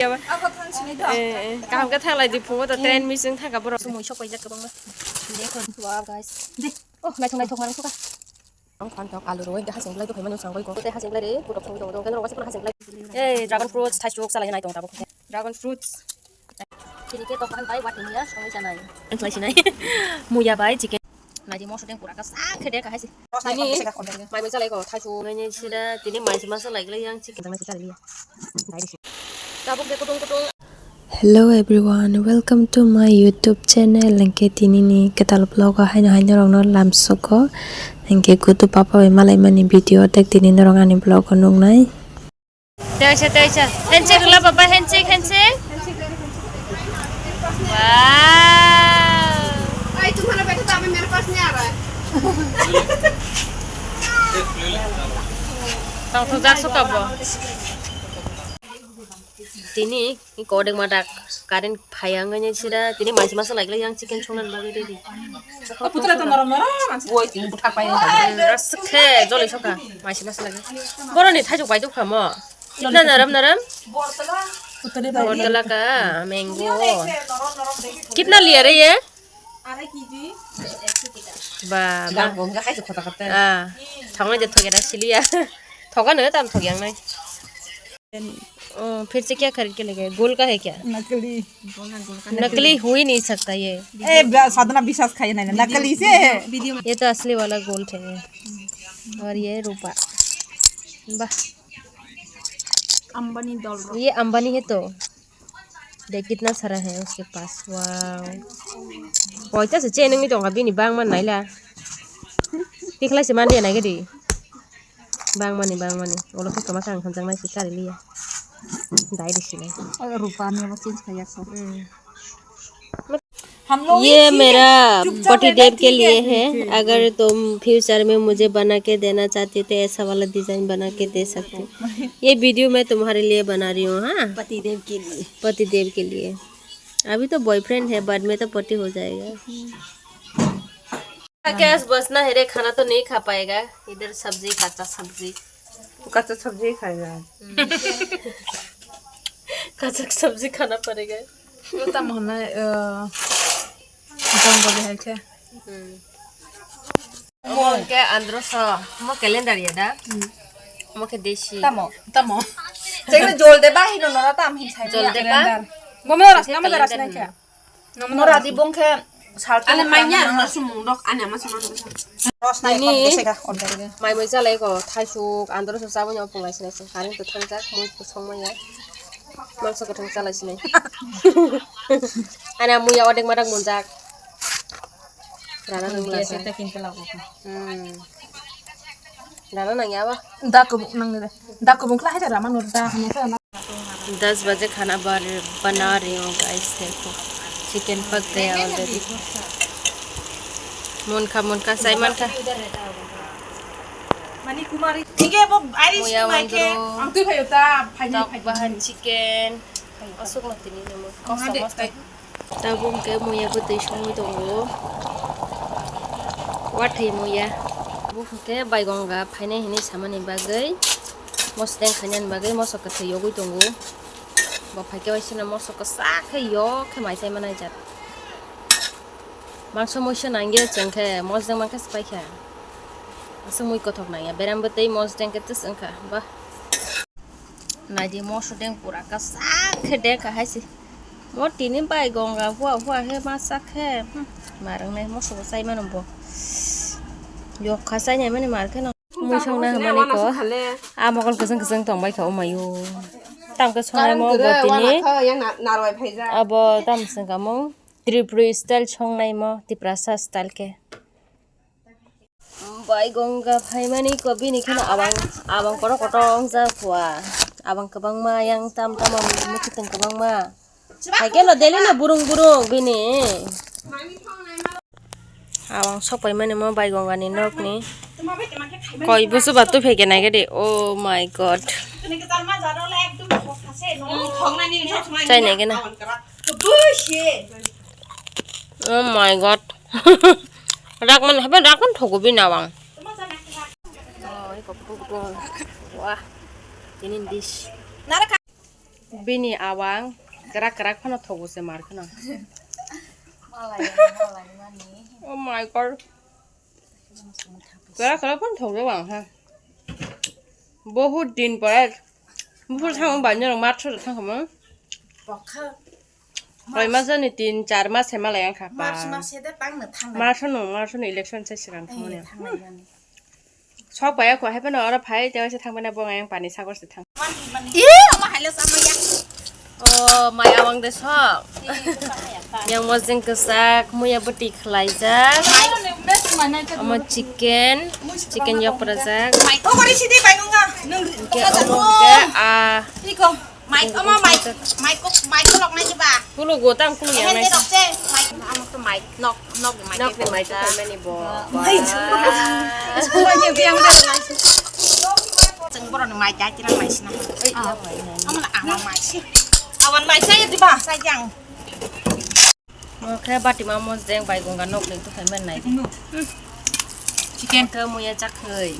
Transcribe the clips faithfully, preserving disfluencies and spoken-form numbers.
Eh, eh, kaham khe thanglai di, phungo to train missing thangkha borok. Sumui sok paijak kwbangma. Wow, guys. Oh, naithok naithok manwi sukha. Ang phan tok alu roi, hasing lai to phaimani sang bai ko. Tei hasing lai re, putok song dong dong, kan rong wasi pura hasing lai. Eh, dragon fruits, thai suk, salai nai tong tabuk. Dragon fruits. Tini khe tokhan bai watini ya, songwi sanai. Ang lai sinai. Muya bai chicken. Naidi moso deng pura ka sak khe de ka haisi. Tini mai mai salai ko, thai suk. Ngai ngai sida, tini mai ma salai glai yang chicken. Tang nai sari liya. Dai disi. Tabuk de kutung kutung. Hello everyone, welcome to my YouTube channel. Hingke tini ni ketal vlog o haino haino rok no lamsoko. Hingke gutu papa bai malai mani video tek tini norok ani vlog o nuknai. Teisa, teisa. Handshake la papa, handshake, handshake. Wow. Ai, तुम्हारा बेटा तो अभी मेरे पास नहीं आ रहा है। Tong thok jak sokabo. Tini kodek madak current phai ang ngai sida tini mai ma salai glai yang chicken songna bagwi ready. Putra to norom norom mansi. Woi, tini buthak pai. Ras khe joli soka mai ma salai. Boroni thai jok pai duk khamo. Kitna naram naram? Bortala. Bortala ka mango. Kitna liya re ye? Arai kg. Ba, ba. Bang bong ga hai khota khota. Ah, thongna je thogena siliya. Thoga no tam thogyang nai. Oh, phir se kya kharid ke lege? Gold ka hai kya? नकली। नकली हो ही नहीं सकता ये। ए, बे-, साधना विश्वास खाई नहीं, नकली से। ये तो असली वाला गोल्ड है ये। और ये रूपा। वाह। अंबानी डॉलर। ये अंबानी है तो। देख कितना सारा है उसके पास। Wow. Poita se cheneng ni tongkha bini bangma naila. Tikhlai se mandi nai gadi. Bangmani, bangmani. Olo khe kwma khe ang khanjaknai se kari liya. Dai risi nai. Rupa ni abo change khaiya kho. ये मेरा पति देव के लिए है। अगर तुम फ्यूचर में मुझे बना के देना चाहती हो तो ऐसा वाला डिजाइन बना के दे सकती हूँ। ये वीडियो मैं तुम्हारे लिए बना रही हूँ, हाँ? पति देव के लिए। पति देव के लिए। अभी तो बॉयफ्रेंड है, बाद में तो पति हो जाएगा। क्या गैस बचना है रे, खाना तो नहीं खा पाएगा। इधर सब्जी, कच्चा सब्जी। तो कच्चा सब्जी ही खाएगा। हम्म। कच्चा सब्जी खाना पड़ेगा। Tamo hwnwi, eh, jongoli hai khe. Hmm. Omo hwnkhe androso, omo calendar ya da? Hmm. Omo khe desi. Tamo, tamo. Jol de ba hino nora tam hin sai. Jol de ba? Calendar. Bomo rasna mo rasna khe. Nora di bong khe sal. Ale manya no sumung dok ani ama sumung dok. Rosna. Ini ekon khe seka order de. Mai mai jalai ko thaisuk androso saboni opung lai sinai se. Haring to thangjak mui kusong maya. Mangso kwthang chalai sinai. Ani amuya odek madak munjak. Rana nang lasa. Kita kinta lagu. Hmm. Rana nang ya ba? Da kubuk nang de. Da kubuk lah aja rama nur da hanya sa. दस बजे खाना बन बना रही हूँ गाइस। देखो चिकन पक गया already. Munkha munkha sai mankha. Mani kumari. Ige bo Irish muya mai ke. Wandro. Ang tu phayo ta phaini. Tok phaini. Bahan chicken. Asuk no tini nemo. Ang hade. Kosto mosto. Tabuk hwnkhe muya bo twi songwi tongo. Wathwi muya. Bo hwnkhe baigonga phainai hinwi samani bagwi. Mosdeng khainani bagwi moso kwthwi yogwi tongo. Bo phaikhe waisino moso kwchak khe yok khe mai chai manai jat. Mangso muiso nangya chwng khe mosdeng mankhe se paikha. Aswk mui kothok nangya, berem bwtwi mosdeng khe twswk wngkha, ba. Naidi moso deng pura kwchak khe deng kha hai se. Mo tini baigonga hua hua khe ma chak khe, hmm, ma rwngnai moso bo chai mano bo. Yok kha chai nai mani mar khe no. Mui songna hwnmani ko. A mokol kwchwng kwchwng tong bai kha o mayo. Tamo khe songnai mo bo tini. Abo tamo se wngkha mo. Tripuri style songnai mo, Tiprasa style khe. Baigonga phaimani ko bini kheno abang, abang kotor kotor wngjak hua. Abang kwbangma yang tam tamo mwkhwtwng kwbangma. Hai kheno daily no burung burung bini. Abang sok paimani mo baigongani nokni. Koi busu ba tu pheke nai gede. Oh my God. Chai nai gena. Oh my God. Rakman, haba rakman thogo bini abang. Oh, iko pukung. Wah. Ini dish. Bini awang kwrak kwrak phano thogo se mar kheno. Oh my God. Kwrak kwrak phano thogo ang ha. Bohut din pore. Buphur thangma bai norok mar thangkha mo. Koi mas ni tin char mas se malai ang kha pa. March mas se de tang na thang. March no, March no election se sigang thangmani. Sok pai ko hai phano oro phai te se thang bana bo ang pani sagor se thang. Ih, ama haile sama ya. Oh, mai awang de sok. Yang mojeng kesak, muya beti khlaijak. Ama chicken, chicken yok prajak. Mai to kori sidi bai nunga. Nung ke omo ke a. Iko. Mic, omo mic, mic ko, mic ko lok nai ba. Kulo go tang kulo ya nai. Mic, amo to mic, nok, nok mic. Nok ni mic ko mani bo. Mic. Ba. Chwng borok ni mic dai tirang nai sina. Amo na awan mic. Awan mic saya di ba, sayang. Mo khe bati ma mojeng bai gonga nok ni tukhai man nai. Chicken. Khe muya chakhai.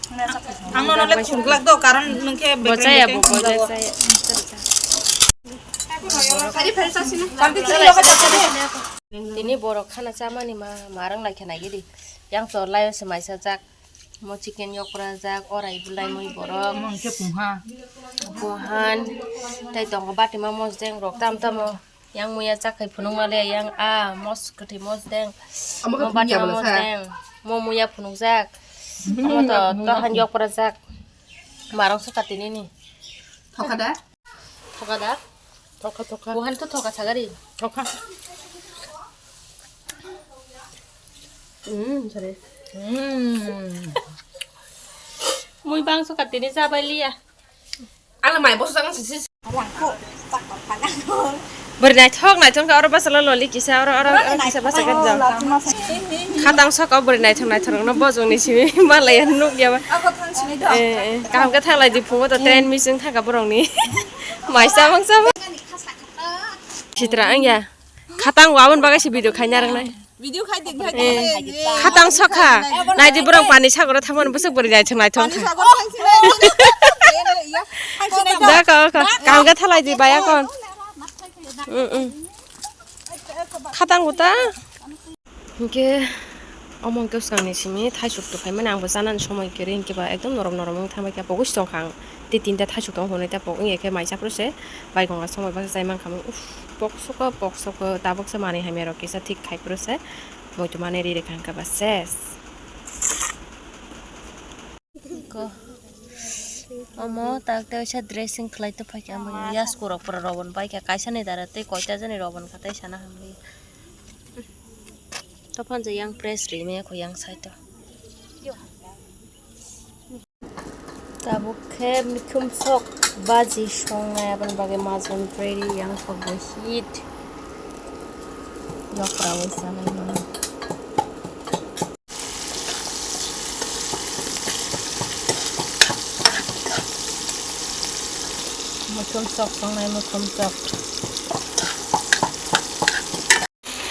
Ang no le khunglak do karon nung khe bo chaya bo bo chaya. Tini borok khana chamani ma marang lai khe nai gidi. Yang chor lai se maisa jak. Mo chicken yok prajak orai bulai mui borok. Mo khe pungha. Buhan. Tai tongo bati ma mojeng rok tam tamo. Yang muya chakhai phunukma le yang a mos kwthwi mos deng. Amo khe mo bati phunukya ma bwla mos sa. Deng. Mo muya phunukjak. Amo to to han yok prajak. Marang saka tinini. Thoka da? Thoka da? Thoka, thoka. Buhan to thoka sagari. Thoka. Mm, sorry. Mm. Mui bang saka tini chabai liya. Ala mai bosu jangan sisi. Bwrwi naithok naithok khe oro bachalo loli kisa oro oro oro kisa bachakhe jang. Khatang saka bwrwi naithok naithok rokno bojongni simi malaya nukya ba. Eh, eh, kaham khe thanglai di phungo to train missing thangkha borokni. Mai samang samang. Sitra angya. Khatang wabon bagwi se video khaina rwngnai. Video khai di khai di. Eh, khatang sokha. Naidi borok pani sagoro thangmani bwswk bwrwi naithok naithok kha. Da ko ko. Kaham khe thalai di baya kon. Mm, mm. Khatang uta. Hinkhe omo hinkhe swkangni simi thaisuk tongkhaimani angbo chanani somoi kwrwi hinkhe ba ekdom norom norom wng thangbai kha pogwi se tongkha ang. Tei tinta thaisuk tongo hwnwi ta pok wngya khe mai chaprwse bai gonga somoi baksa chai mankha mung. Uff, pok soko pok soko tabukse manwi hamya rok kisa thik khai phuru se muitu manwi ri rwkha hwnkhe ba ses. Ko omo tak tei waisa dressing khlai to phaikha omo yasku rok pura robon paikha kaisa ni dara tei koita jani robon kha tei sana hamli. To phan je yang press ri me ko yang side to. Tabuk khe mikhum sok baji songnai, aboni bagwi majun ready yang sok bo heat. Nokra bai sanai mano. Mikhum sok songnai, mikhum sok.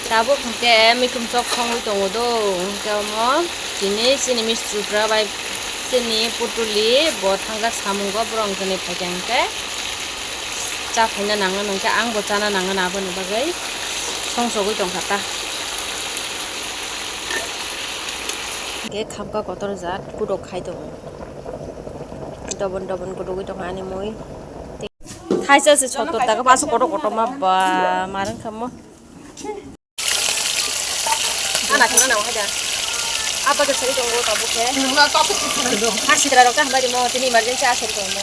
Tabuk hwnkhe mikhum chok songwi tongo do, hwnkhe omo tini chini mistripra bai chini putuli bo thangkha samungo, borok hwnkhe ni phaikha hwnkhe cha phaina nangna hwnkhe ang bo chana nangna aboni bagwi songsogwi tongkha ta. Hwnkhe khamkha kotor jat kudok khai tongo, dobon dobon kudogwi tongkha ani mui. Thaisa se soto taka baso kotor kotor ma ba marang kamo. Ana thana na haja. Apa ke sari tongo tabuk ke. Ha sitra rok ta hambai mo tini emergency asari tongo.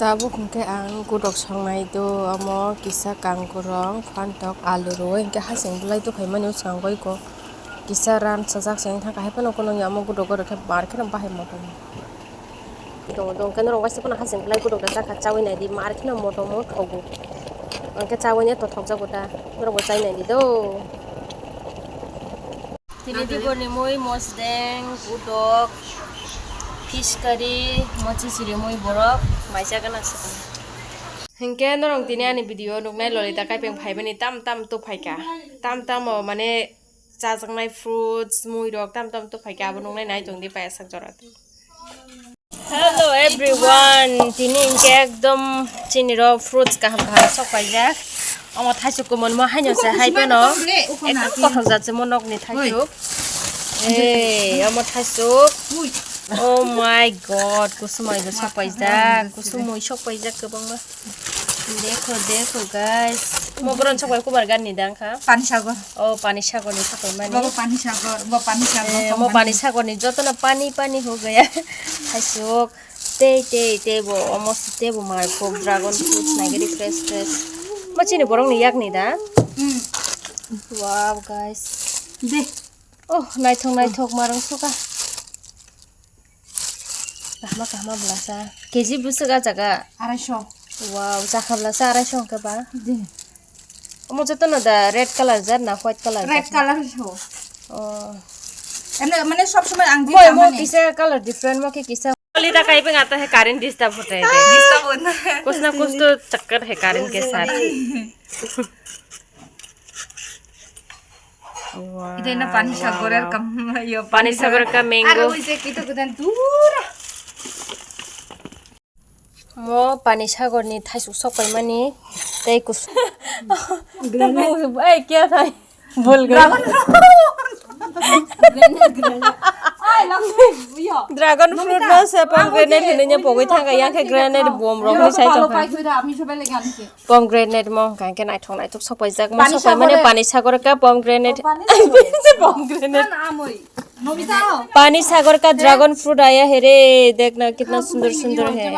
Tabuk hwnkhe ang gudok songnai do, omo kisa kangkurong, phantok, alu rwui hwnkhe hasing bwlai tongphaimani bwskango iko kisa ran sajak se wngkha, hai phano kunui omo gudok gori khe bar kheno bahai motom. Tongo do, hwnkhe norok waisa phano hasing bwlai gudok da chakha, chaui naidi, mar kheno motom o thogo. Hwnkhe chaui nai to thokjago da, norok bo chai naidi do. Tini dibor ni mui mosdeng, gudok, fish curry, mochi chiri mui borok, maisa gana se. Hwnkhe norok tini ani video nuknai Lolita Kaipeng phaimani tam tam tuphaikha. Tam tam o mane chajaknai fruits, mui rok tam tam tuphaikha, abo nuknai nai tongdi paiyasak jora. Hello everyone, tini hwnkhe ekdom chini rok fruits kaham kaham sok paijak. Omo thaichuk kumun mo haino se hai phano ekdom kothok jat se mo nokni thaichuk. Ei, omo thaichuk. Oh my God, kusumui bo sok paijak, kusumui sok paijak kwbangma. Dekho, dekho, guys. Mo boron sok bai kubar gan ni dang kha. Pani sago. Oh, pani sago ni sok bai mani. Bo pani sago, bo pani sago. Eh, mo pani sago ni joto na pani pani ho gaya. Thaichuk. Tei, tei, tei bo, omo tei bo mai kok dragon fruits nai gari fresh, fresh. Ma chini borok ni yak ni da? Hmm. Wow, guys. De. Oh, naithok, naithok, marang suka. Kahma, kahma blasa. K G bwswk a jaga? Arai so. Wow, jakha blasa arai so hwnkhe ba? De. Omo joto no da red color jar na white color jar? Red color so. Oh. Ene, mane sob somoi ang je mo, mo kisa color different, mo khe kisa. Lolita kai pe ngata hai current disturb hote hai. Disturb hota hai. Kuch na kuch to chakkar hai current ke sath. Wow, ito na pani sagorer kam yo pani sagor ka mango. Aro oi je kito kudan dura. Mo pani sagor ni thaisuk sok pai mani tei kus. Ei kya thai? Bol gaya. Dragon fruit no se pomegranate hinui nya pogwi thangkha, yang khe granate bom rok ni sai tongkha. Pomegranate mo hwnkha khe naithok naithok sok paijak, mo sok pai mani pani sagor ka pomegranate. Pomegranate. Pani sagor ka dragon fruit aaya hai re, dekh na kitna sundor sundor hai.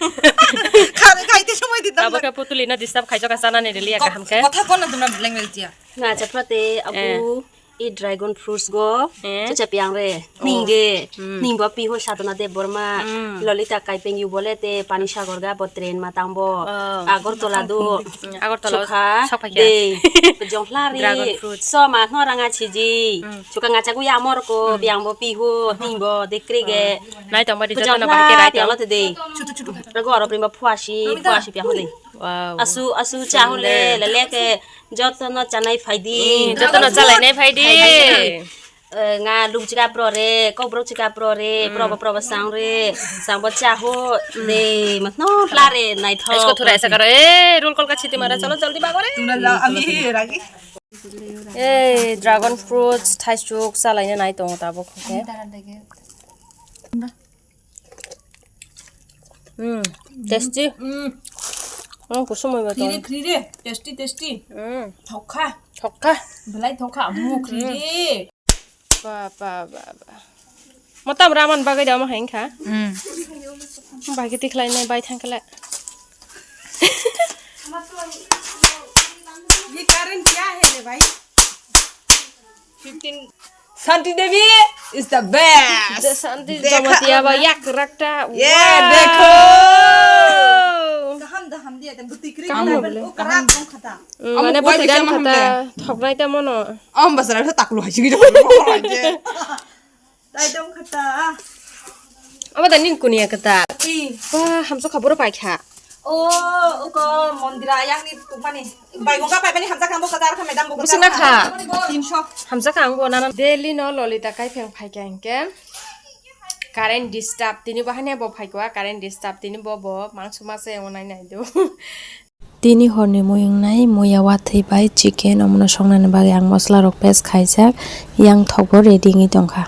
Kha-, khaite somoi ditam. Abo khe putuli no disturb khaijak, chana ni rili ya kaham khe. Kotha kono tumra blank mel tia. Nga chapra te abu i dragon fruits go. Eh. Chucha piang re. Oh. Ning ge. Hmm. Ning bo pi ho Sadhana Debbarma. Hmm. Lolita Kaipeng yu bole te pani sagor ga bo train ma tang bo. Oh. Agartala do. Hmm. Agartala. Sukha. Sokphaikya. De. Jonglari. Dragon fruit. Soma no ranga chiji. Hmm. Chuka ngachagu ya amor ko, hmm, biang bo pihu, hing bo, dekri ge. Nai tong ba di joto no bahai khe rai tong. Piang lo te de. Chutu, chutu. Rago aro pring ba phuasi, phuasi piang ho de. Wow. Asu, asu cha ho le, le le ke joto no chanai phai di. Hmm, joto no chalai nai phai di. Eh, nga luk chika pro re, kok brok chika pro re, hmm, pro bo, pro bo sang re, sang bo cha ho de, mat no pla re, nai tho. Esko thura esa karo, eh, roll call ka chiti mara, chalo jaldi bago re. Tumra jao, ami ragi. Ei, dragon fruits, thaisuk, chalaina nai tongo tabuk hwnkhe. Hmm, tasty. Hmm. Hmm, kusumui bo tongo. Khri re, khri re, tasty, tasty. Hmm. Thokha. Thokha. Belai thokha, hmm, khri re. Ba, ba, ba, ba. Motam raman bagwi da omo hai wngkha. Hmm. Bagwi tikhlai nai bai thangkhle. ये कारण क्या है रे भाई? Fifteen. Shanti Devi is the best. Je Shanti Jamatia ba yak rakta. Ye, wow. Dekho. Kaham da ham dia, tem buti kri kaham bole. Kaham khata. Mm, mane buti dan khata. Thoknai ta mono. Am basara taklu hai sigi. Tai tong kha ta. Abo da ning kuniya kwtal. I. Ba, hamsa kha boro paikha. O, uko mondira yang ni tukmani. Bai gongka pai bani hamsa kha bo kwtal kha madam bo kwtal. Busina kha. Tinsho. Hamsa kha ang bo nana. Daily no Lolita Kaipeng phaikha hingke. Current disturb tini bo hanya bo phaikwa current disturb tini bo bo mangsu masa yang nai nai do. Tini horni mui wngnai, muiya wathwi bai chicken, omono songnani bagwi ang mosolarok paste khaijak, yang thokbo ready wngwi tongkha.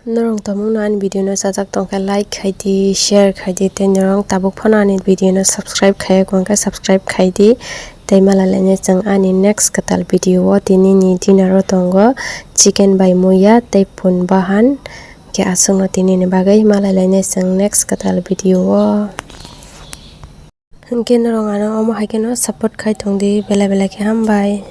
Norok tongmungno ani video no chajak tongkha, like khaidi, share khaidi, tei norok tabuk phano ani video no subscribe khaiya wngkha, subscribe khaidi, tei malai lainai chwng ani next kwtal video o. Tini ni dinner o tongo chicken bai muiya tei pun bahan, khe aswkno tini ni bagwi malai lainai chwng next kwtal video o. Hwnkhe norok ano omo hai kheno support khai tongdi, belai belai khe hambai.